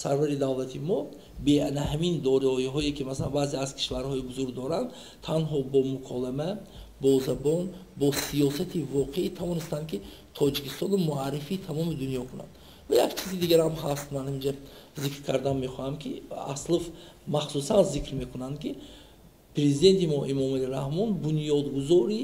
Сарвари давлати мо бе ҳамин дороиҳое, ки масалан баъзе аз кишварҳои бузург доранд, танҳо бо муколама, бо забон, бо сиёсати воқеӣ тавонистанд, ки Тоҷикистонро муаррифии тамоми дунё кунанд. Ва як чизи дигарам ҳаст, ман инҷа зикр кардан мехоҳам, ки Аслов махсусан зикр мекунанд, ки президенти мо Эмомалӣ Раҳмон бунёдгузори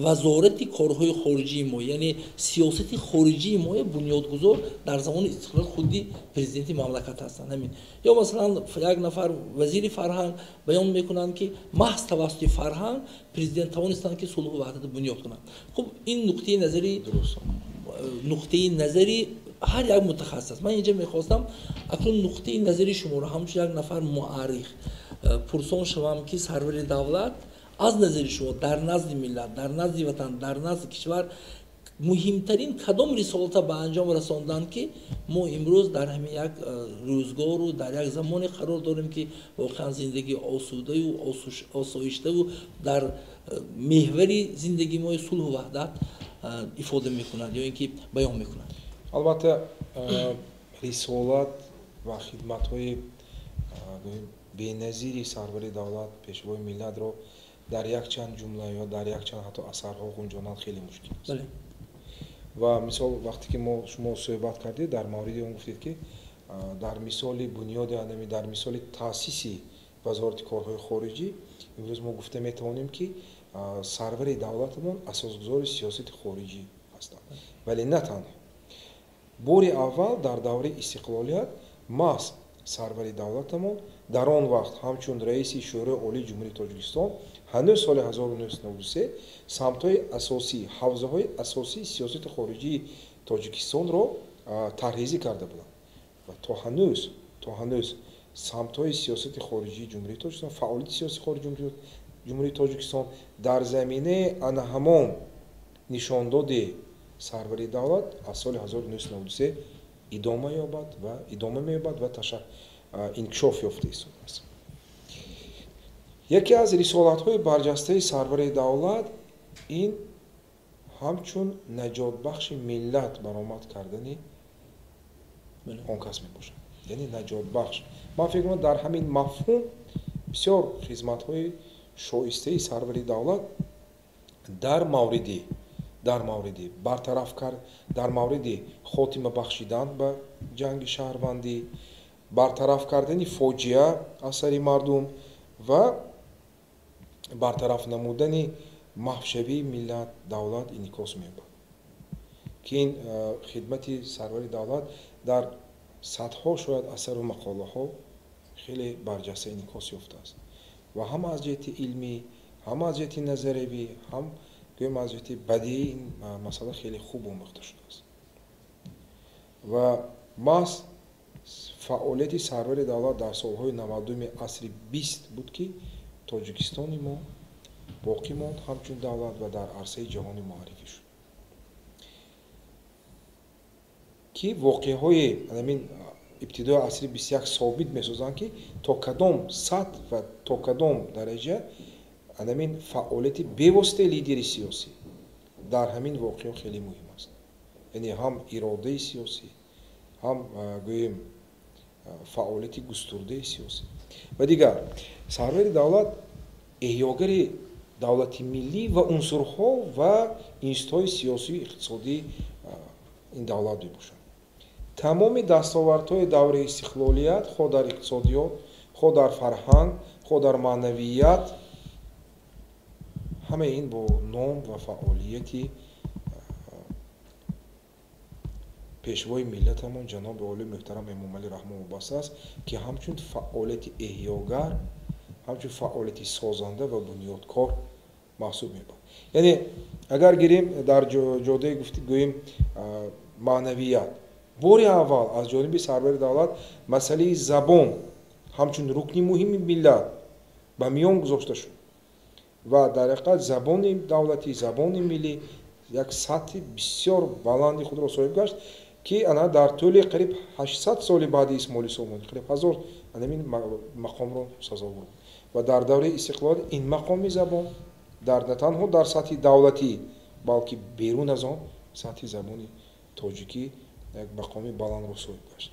вазорати корҳои хориҷии мо, яъне сиёсати хориҷии мо бунёдгузор дар замони истиқлол худи президенти мамлакат ҳастанд. Ҳамин. Ё масалан як нафар вазири фарҳанг баён мекунанд, ки маҳз тавассути фарҳанг президент тавонистанд, ки сулҳу ваҳдатро бунёд кунанд. Хуб, ин нуқтаи назари ҳар як мутахассис аст. Ман инҷа мехостам акнун нуқтаи назари шуморо ҳамчун як нафар муаррих пурсон шавам, ки сарвари давлат аз назари шумо дар назди миллат, дар назди ватан, дар назди кишвар муҳимтарин кадом рисолата ба анҷом расонданд, ки мо имрӯз дар ҳамин як рӯзгору дар як замоне қарор дорем, ки воқеан зиндагии осудаю осоиштаву дар меҳвари зиндагии мо сулҳу ваҳдат ифода мекунад ё ин ки баён мекунад? Албатта, рисолат ва хидматҳои беназири сарвари давлат, пешвои миллатро дар якчанд ҷумла ё дар якчанд ҳатто асарҳо ғунҷондан хеле мушкил аст. Ва мисол, вақте ки мо шумо суҳбат кардед, дар мавриди он гуфтед, ки дар мисоли бунёди анами, дар мисоли таъсиси вазорати корҳои хориҷӣ имрӯз мо гуфта метавонем, ки сарвари давлатамон асосгузори сиёсати хориҷӣ ҳастанд. Вале на танҳо. Бори аввал дар давраи истиқлолият маҳз сарвари давлатамон дар он вақт ҳамчун раиси Шӯрои Олии Ҷумҳурии Тоҷикистон ҳанӯз соли 1993 самтҳои асосӣ, ҳавзаҳои асосии сиёсати хориҷии Тоҷикистонро тарҳрезӣ карда буданд ва то ҳанӯз самтҳои сиёсати хориҷии Ҷумҳурии Тоҷикистон, фаъолияти сиёсати хориҷии Ҷумҳурии Тоҷикистон дар заминаи ана ҳамон нишондоди сарвари давлат аз соли 1993 идома ёбад ва идома меёбад ва инкишоф ёфта истодааст. Яке аз рисолатҳои барҷастаи сарвари давлат ин ҳамчун наҷотбахши миллат баромад кардани он кас мебошад, яъне наҷотбахш. Ман фикр мекунам, дар ҳамин мафҳум бисёр хизматҳои шоистаи сарвари давлат дар мавриди бартараф кард, дар мавриди хотима бахшидан ба ҷанги шаҳрвандӣ, бартараф кардани фоҷиа аз сари мардум ва бартараф намудани маҳвшавии миллат, давлат инъикос меёбад, ки ин хидмати сарвари давлат дар садҳо шояд асару мақолаҳо хеле барҷаста инъикос ёфтааст ва ҳам аз ҷиҳати илмӣ, ҳам аз ҷиҳати назариявӣ, ҳам гӯем аз ҷиҳати бадиӣ ин масъала хеле хуб омӯхта шудааст. Ва маҳз фаъолияти сарвари давлат дар солҳои 90-уми асри 20 буд, ки Тоҷикистони мо боқӣ монд ҳамчун давлат ва дар арсаи ҷаҳонӣ муаррифӣ шуд, ки воқеаҳои ҳамин ибтидои асри 21 собит месозанд, ки то кадом сатҳ ва то кадом дараҷа ҳамин фаъолияти бевоситаи лидери сиёсӣ дар ҳамин воқеаҳо хеле муҳим аст, яъне ҳам иродаи сиёсӣ, ҳам гӯем фаъолияти густурдаи сиёсӣ. Ва дигар, сарвари давлат эҳёгари давлати миллӣ ва унсурҳо ва институтҳои сиёсию иқтисодии ин давлат мебошад. Тамоми дастовардҳои давраи истиқлолият, хоҳ дар иқтисодиёт, хоҳ дар фарҳанг, хоҳ дар маънавият, ҳамаи ин бо ном ва фаъолияти пешвои миллатамон ҷаноби олии муҳтарам Эмомалӣ Раҳмон вобаста аст, ки ҳамчун фаъолияти эҳёгар, ҳамчун фаъолияти созанда ва бунёдкор маҳсуб меёбад. Яъне агар гирем, дар ҷодаи гӯем маънавият бори аввал аз ҷониби сарвари давлат масъалаи забон ҳамчун рукни муҳими миллат ба миён гузошта шуд ва дар ҳақиқат забони давлатӣ, забони миллӣ як сатҳи бисёр баланди худро соҳиб гашт, ки ана дар тӯли қариб 800 соли баъди Исмоили Сомонӣ, қариб 1000, анамин мақомро сазовор буд. Ва дар давраи истиқлол ин мақоми забон дар на танҳо дар сатҳи давлатӣ, балки берун аз он сатҳи забони тоҷикӣ. як мақоми баландро соҳиб гашт.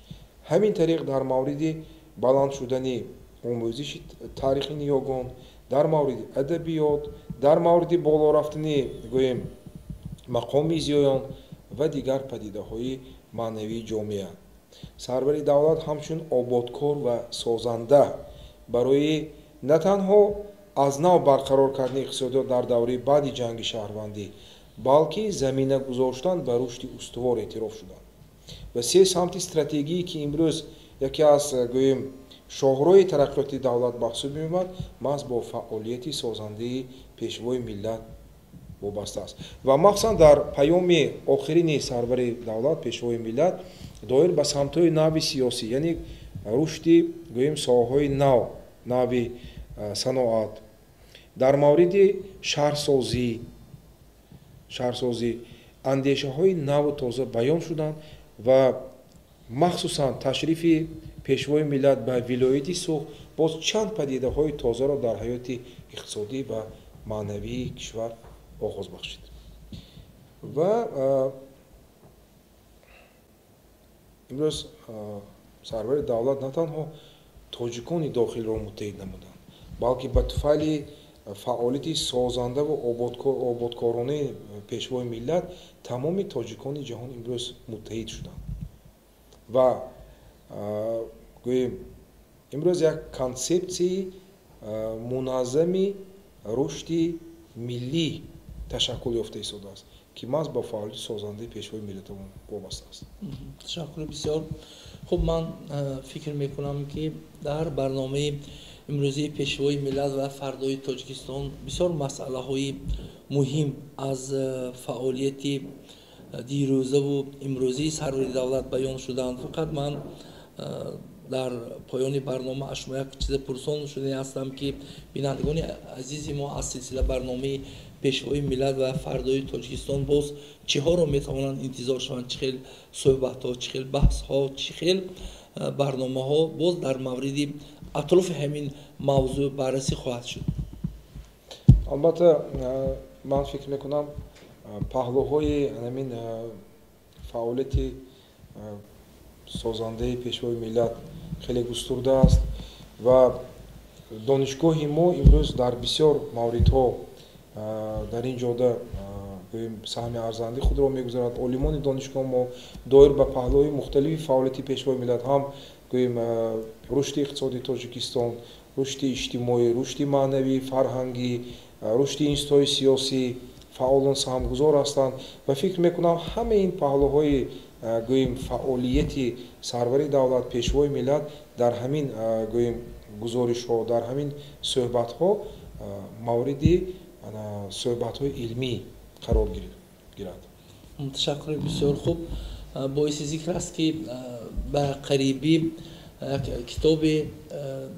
Ҳамин тариқ дар мавриди баланд шудани омӯзиши таърихи ниёгон, дар мавриди адабиёт, дар мавриди боло рафтани гӯем мақоми зиёён ва дигар падидаҳои маънавии ҷомеа. Сарвари давлат ҳамчун ободкор ва созанда барои на танҳо аз нав барқарор кардани иқтисодиёт дар давраи баъди ҷанги шаҳрвандӣ, балки замина гузоштан ба рушди устувор эътироф шуданд. Ва се самти стратегие ки имрӯз яке аз гӯем шоҳроҳи тараққиёти давлат маҳсуб меёбад, маҳз бо фаъолияти созандаи пешвои миллат вобаста аст. Ва махсусан дар паёми охирини сарвари давлат пешвои миллат доир ба самтҳои нави сиёсӣ, яъне рушди гӯем соҳаҳои нав, нави саноат, дар мавриди шаҳрсозӣ андешаҳои наву тоза баён шуданд ва махсусан ташрифи пешвои миллат ба вилояти Суғд боз чанд падидаҳои тозаро дар ҳаёти иқтисодӣ ва маънавии кишвар оғоз бахшид. Ва имрӯз сарвари давлат на танҳо тоҷикони дохилро муттаҳид намуданд, балки ба туфайли фаъолияти созанда ва ободкоронаи пешвои миллат тамоми тоҷикони ҷаҳон имрӯз муттаҳид шуданд. Ва гӯем имрӯз як консепсияи муназзами рушди миллӣ ташаккул ёфта истодааст, ки маҳз ба фаъолияти созандаи пешвои миллатамон вобаста аст. Ташаккури бисёр. Хуб, ман фикр мекунам, ки дар барномаи имрӯзии пешвои миллат ва фардои Тоҷикистон бисёр масъалаҳои муҳим аз фаъолияти дирӯзаву имрӯзии сарвари давлат баён шуданд. Фақат ман дар поёни барнома аз шумо як чизе пурсон шуда ҳастам, ки бинандагони азизи мо аз силсила барномаи пешвои миллат ва фардои Тоҷикистон боз чиҳоро метавонанд интизор шаванд, чӣ хел суҳбатҳо, чӣ хел баҳсҳо, чӣ хел барномаҳо боз дар мавриди атрофи ҳамин мавзӯъ баррасӣ хоҳад шуд. Албатта, ман фикр мекунам, паҳлӯҳои ҳамин фаъолияти созандаи пешвои миллат хеле густурда аст ва донишгоҳи мо имрӯз дар бисёр мавридҳо дар ин ҷода саҳми арзанди худро мегузарад. Олимони донишгоҳ мо доир ба паҳлӯҳои мухталифи фаъолияти пешвои миллат ҳам гӯем рушди иқтисоди Тоҷикистон, рушди иҷтимоӣ, рушди маънавӣ, фарҳангӣ, рушди институтҳои сиёсӣ фаъолон саҳмгузор ҳастанд ва фикр мекунам ҳамаи ин паҳлӯҳои гӯем фаъолияти сарвари давлат пешвои миллат дар ҳамин гӯем гузоришҳо, дар ҳамин суҳбатҳо мавриди суҳбатҳои илмӣ қарор гирад. Ташаккури бисёр. Хуб, боиси зикр аст, ки ба қарибӣ як китобе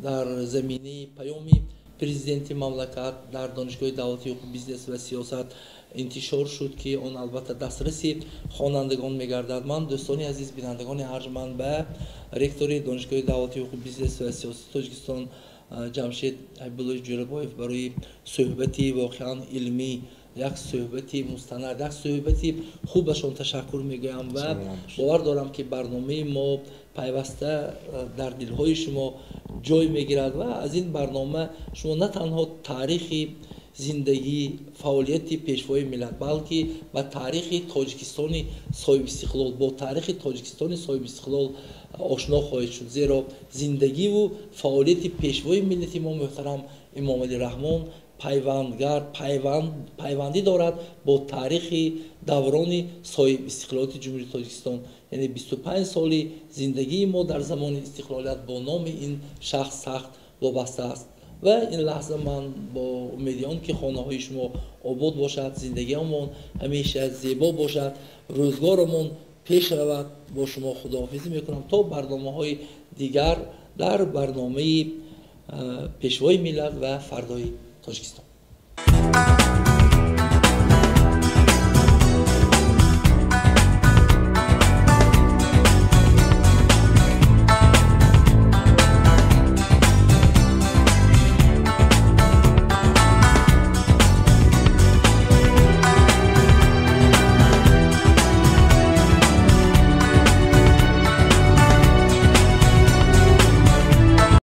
дар заминаи паёми президенти мамлакат дар Донишгоҳи давлатии ҳуқуқ, бизнес ва сиёсат интишор шуд, ки он албатта дастраси хонандагон мегардад. Ман, дӯстони азиз, бинандагони арҷманд, ба ректори Донишгоҳи давлатии ҳуқуқ, бизнес ва сиёсати Тоҷикистон Ҷамшед Ҳабибуллоевич Ҷӯрабоев барои суҳбати воқеан илмӣ, як суҳбати мустанад, як суҳбати хубашон ташаккур мегӯям ва бовар дорам, ки барномаи мо пайваста дар дилҳои шумо ҷой мегирад ва аз ин барнома шумо на танҳо таърихи зиндагӣ, фаъолияти пешвои миллат, балки ба таърихи Тоҷикистони соҳибистиқлол, бо таърихи Тоҷикистони соҳибистиқлол ошно хоҳед шуд, зеро зиндагиву фаъолияти пешвои миллати мо муҳтарам Эмомалӣ Раҳмон пайвандгар пайвандӣ дорад бо таърихи даврони соҳибистиқлолияти Ҷумҳурии Тоҷикистон, яъне 25 соли зиндагии мо дар замони истиқлолият бо номи ин шахс сахт вобаста аст. Ва ин лаҳза ман бо умеди он ки хонаҳои шумо обод бошад, зиндагиамон ҳамеша зебо бошад, рӯзгорамон пеш равад, бо шумо худоҳофизӣ мекунам то барномаҳои дигар дар барномаи пешвои миллат ва фардои Тоҷикистон.